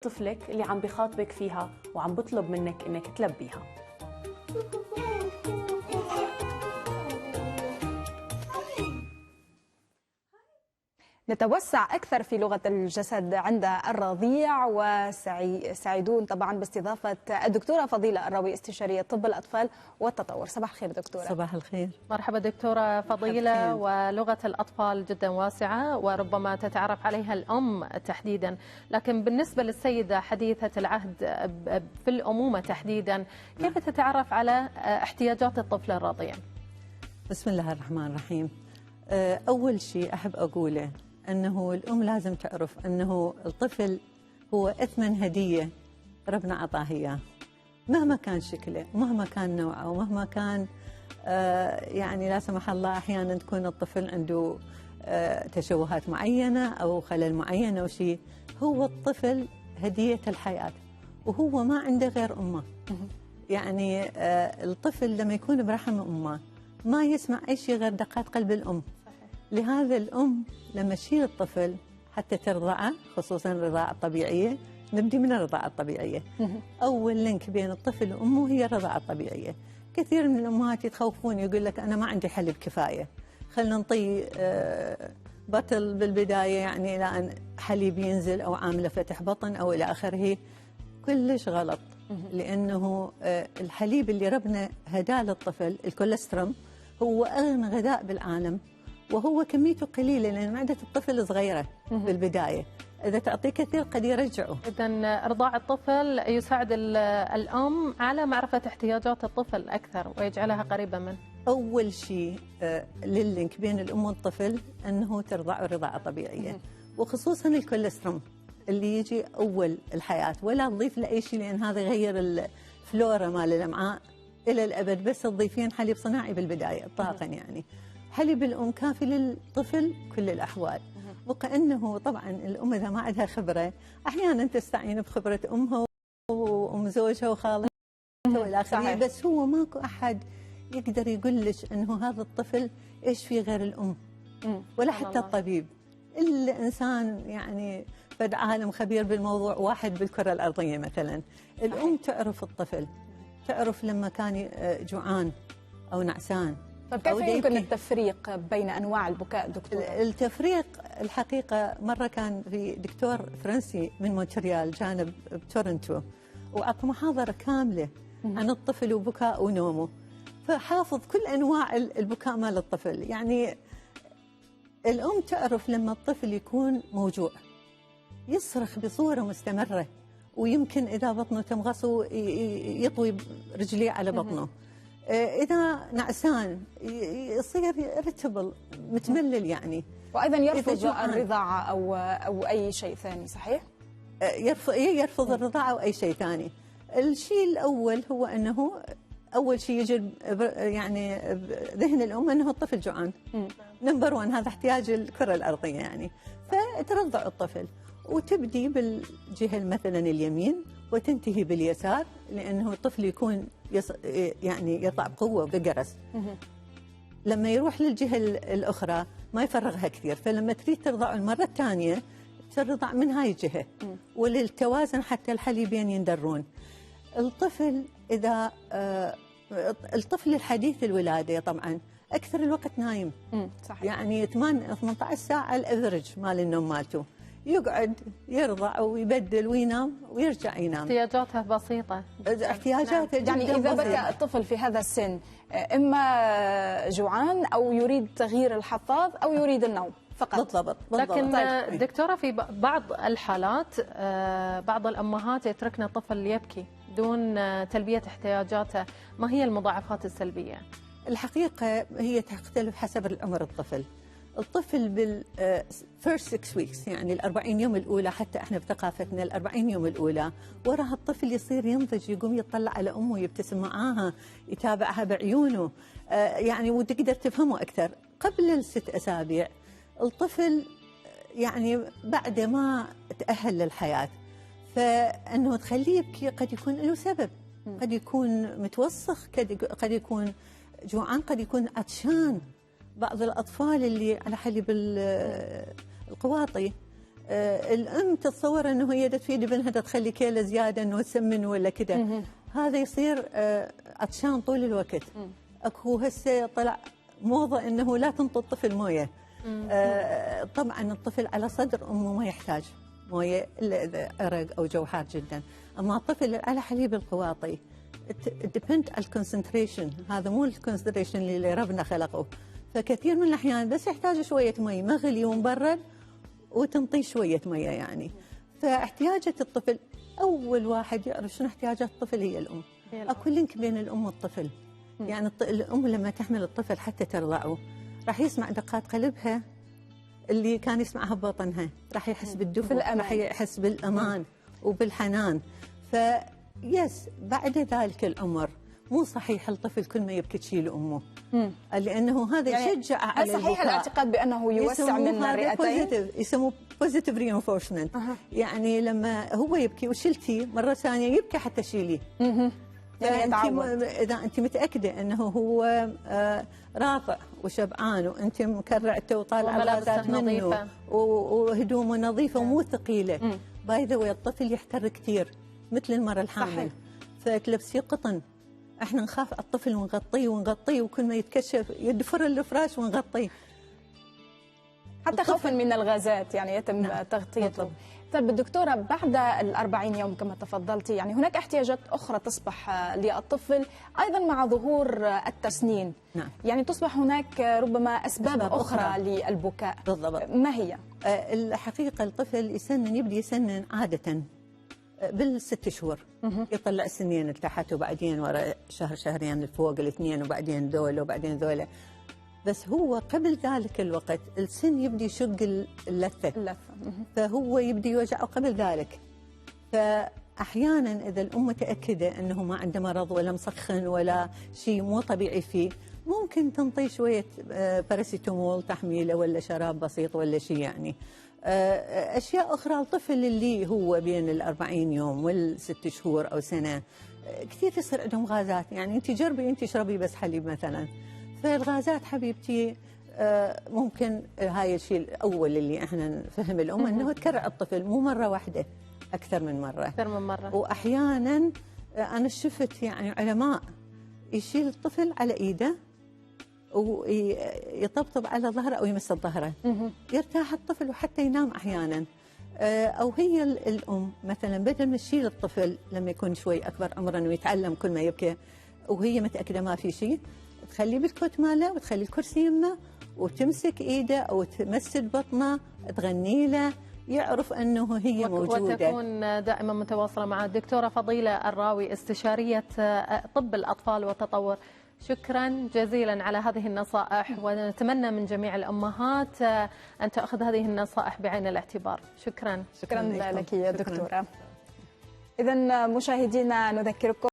طفلك اللي عم بخاطبك فيها وعم بطلب منك انك تلبيها. نتوسع أكثر في لغة الجسد عند الرضيع، وسعيدون طبعا باستضافة الدكتورة فضيلة الراوي، استشارية طب الأطفال والتطور. صباح الخير دكتورة. صباح الخير. مرحبا دكتورة فضيلة. ولغة الأطفال جدا واسعة وربما تتعرف عليها الأم تحديدا، لكن بالنسبة للسيدة حديثة العهد في الأمومة تحديدا، كيف تتعرف على احتياجات الطفل الرضيع؟ بسم الله الرحمن الرحيم. أول شيء أحب أقوله أنه الأم لازم تعرف أنه الطفل هو أثمن هدية ربنا عطاه إياه، مهما كان شكله ومهما كان نوعه ومهما كان يعني لا سمح الله أحيانا تكون الطفل عنده تشوهات معينة أو خلل معين أو شيء، هو الطفل هدية الحياة وهو ما عنده غير أمه. يعني الطفل لما يكون برحم أمه ما يسمع أي شيء غير دقات قلب الأم. لهذا الأم لما تشيل الطفل حتى ترضعه، خصوصا الرضاعة الطبيعية، نبدي من الرضاعة الطبيعية. أول link بين الطفل وأمه هي الرضاعة الطبيعية. كثير من الأمهات يتخوفون، يقول لك أنا ما عندي حليب كفاية، خلينا نطي bottle بالبداية، يعني إلى أن حليب ينزل أو عاملة فتح بطن أو إلى آخره. كلش غلط، لأنه الحليب اللي ربنا هداه للطفل، ال colostrum، هو أغنى غذاء بالعالم، وهو كميته قليلة لأن معدة الطفل صغيرة بالبداية، إذا تعطيه كثير قد يرجعه. إذا إرضاع الطفل يساعد الأم على معرفة احتياجات الطفل أكثر ويجعلها قريبة منه. أول شيء لل link بين الأم والطفل أنه ترضعه رضاعة طبيعية، وخصوصا ال colostrum اللي يجي أول الحياة، ولا تضيف له أي شيء لأن هذا يغير الفلورا مال الأمعاء إلى الأبد، بس تضيفين حليب صناعي بالبداية إطلاقا. يعني حليب الأم كافي للطفل كل الأحوال. وكأنه طبعا الأم إذا ما عندها خبرة أحيانا تستعين بخبرة أمها وأم زوجها وخالتها والى آخره، بس هو ماكو أحد يقدر يقول لك أنه هذا الطفل إيش فيه غير الأم، ولا حتى الطبيب. إلا إنسان يعني فد عالم خبير بالموضوع واحد بالكرة الأرضية مثلا. الأم تعرف الطفل، تعرف لما كان جوعان أو نعسان. طيب كيف يمكن التفريق بين أنواع البكاء دكتور؟ التفريق الحقيقة مرة كان في دكتور فرنسي من مونتريال جانب بتورنتو، وأعطى محاضرة كاملة عن الطفل وبكاء ونومه، فحافظ كل أنواع البكاء مال الطفل. يعني الأم تعرف لما الطفل يكون موجوع يصرخ بصورة مستمرة، ويمكن إذا بطنه تمغصه يطوي رجليه على بطنه. إذا نعسان يصير irritable، متملل يعني. وأيضا يرفض الرضاعة أو أي شيء ثاني، صحيح؟ يرفض الرضاعة أو أي شيء ثاني. الشيء الأول هو أنه أول شيء يجي يعني ذهن الأم أنه الطفل جوعان. number 1، هذا احتياج الكرة الأرضية يعني. فترضع الطفل وتبدي بالجهة مثلا اليمين وتنتهي باليسار، لأنه الطفل يكون يعني يطلع بقوة بقرص. لما يروح للجهة الأخرى ما يفرغها كثير، فلما تريد ترضعه المرة الثانية ترضع من هاي الجهة، وللتوازن حتى الحليبين يندرون. الطفل إذا الطفل الحديث الولادة طبعا أكثر الوقت نايم. صحيح. يعني 18 ساعة الأفرج مال النوم مالته، يقعد يرضع ويبدل وينام ويرجع ينام. احتياجاته بسيطة. احتياجاته يعني إذا بكى الطفل في هذا السن إما جوعان أو يريد تغيير الحفاظ أو يريد النوم فقط. بالضبط. لكن طيب. دكتورة، في بعض الحالات بعض الأمهات يتركن الطفل يبكي دون تلبية احتياجاته، ما هي المضاعفات السلبية؟ الحقيقة هي تختلف حسب العمر الطفل. الطفل بال first 6 weeks، يعني ال40 يوم الأولى، حتى احنا بثقافتنا ال40 يوم الأولى وراها الطفل يصير ينضج، يقوم يطلع على أمه، يبتسم معاها، يتابعها بعيونه، يعني وتقدر تفهمه أكثر. قبل ال6 أسابيع الطفل يعني بعد ما تأهل للحياة، فأنه تخليه يبكي قد يكون له سبب، قد يكون متوسخ، قد يكون جوعان، قد يكون عطشان. بعض الأطفال اللي على حليب القواطي الام تتصور انه هي تفيد ابنها، تخلي كيلة زيادة انه تسمن ولا كده. هذا يصير عطشان طول الوقت. اكو هسه طلع موضة انه لا تنطي الطفل مويه. طبعا الطفل على صدر امه ما يحتاج مويه الا اذا عرق او جو حار جدا. اما الطفل على حليب القواطي depend على ال concentration، هذا مو ال concentration اللي ربنا خلقه. فكثير من الاحيان بس يحتاج شوية مي مغلي ومبرد وتنطيه شوية مية يعني. فاحتياجات الطفل، اول واحد يعرف شنو احتياجات الطفل هي الام. اكو link بين الام والطفل. يعني الام لما تحمل الطفل حتى ترضعه راح يسمع دقات قلبها اللي كان يسمعها ببطنها، راح يحس بالدفء، راح يحس بالامان وبالحنان. ف yes بعد ذلك الامر مو صحيح الطفل كل ما يبكي تشيل امه، لانه هذا يعني يشجع على هل صحيح الاعتقاد بانه يوسع من الرئتين؟ يسموه positive reinforcement. يعني لما هو يبكي وشلتي مرة ثانية يبكي حتى شيليه. يعني يتعود. اذا انت متاكدة انه هو راضع وشبعان وانت مكرعته وطالعه الغازات منه وهدومه نظيفة ومو ثقيلة. by the way الطفل يحتر كثير مثل المراة الحامل. صحيح. فتلبسيه قطن. احنا نخاف على الطفل ونغطيه ونغطيه، وكل ما يتكشف يدفر الفراش ونغطيه حتى خوفا من الغازات، يعني يتم تغطيته. طيب الدكتورة، بعد 40 يوم كما تفضلتي، يعني هناك احتياجات أخرى تصبح للطفل أيضا مع ظهور التسنين. يعني تصبح هناك ربما أسباب أخرى للبكاء. بالضبط. ما هي؟ الحقيقة الطفل يسنن، يبدي يسنن عادة بال6 شهور، يطلع سنين اللي تحت، وبعدين ورا شهر شهرين الفوق الاثنين، وبعدين ذولا وبعدين ذولا. بس هو قبل ذلك الوقت السن يبدي يشق اللثة. اللثة. فهو يبدي يوجعه قبل ذلك. فأحيانا إذا الأم متأكدة أنه ما عنده مرض ولا مسخن ولا شيء مو طبيعي فيه، ممكن تنطيه شوية باراسيتامول تحميله ولا شراب بسيط ولا شيء يعني. أشياء أخرى، الطفل اللي هو بين 40 يوم وال6 شهور أو سنة كثير يصير عندهم غازات. يعني أنت جربي، أنت اشربي بس حليب مثلا، فالغازات حبيبتي ممكن هاي الشيء الأول اللي احنا نفهم الأم أنه تكرع الطفل مو مرة واحدة، أكثر من مرة. أكثر من مرة. وأحيانا أنا شفت يعني علماء يشيل الطفل على إيده ويطبطب على ظهره أو يمسد ظهره، يرتاح الطفل وحتى ينام أحيانا. أو هي الأم مثلا بدل ما تشيل الطفل لما يكون شوي أكبر عمرا ويتعلم كل ما يبكي وهي متأكدة ما في شيء، تخليه بال cot ماله وتخلي الكرسي يمه وتمسك ايده او تمسد بطنه، تغني له، يعرف انه هي موجودة. وتكون دائما متواصلة مع الدكتورة فضيلة الراوي، استشارية طب الاطفال والتطور. شكرا جزيلا على هذه النصائح، ونتمنى من جميع الامهات ان تاخذ هذه النصائح بعين الاعتبار. شكرا. شكرا لك يا دكتورة. اذا مشاهدينا نذكركم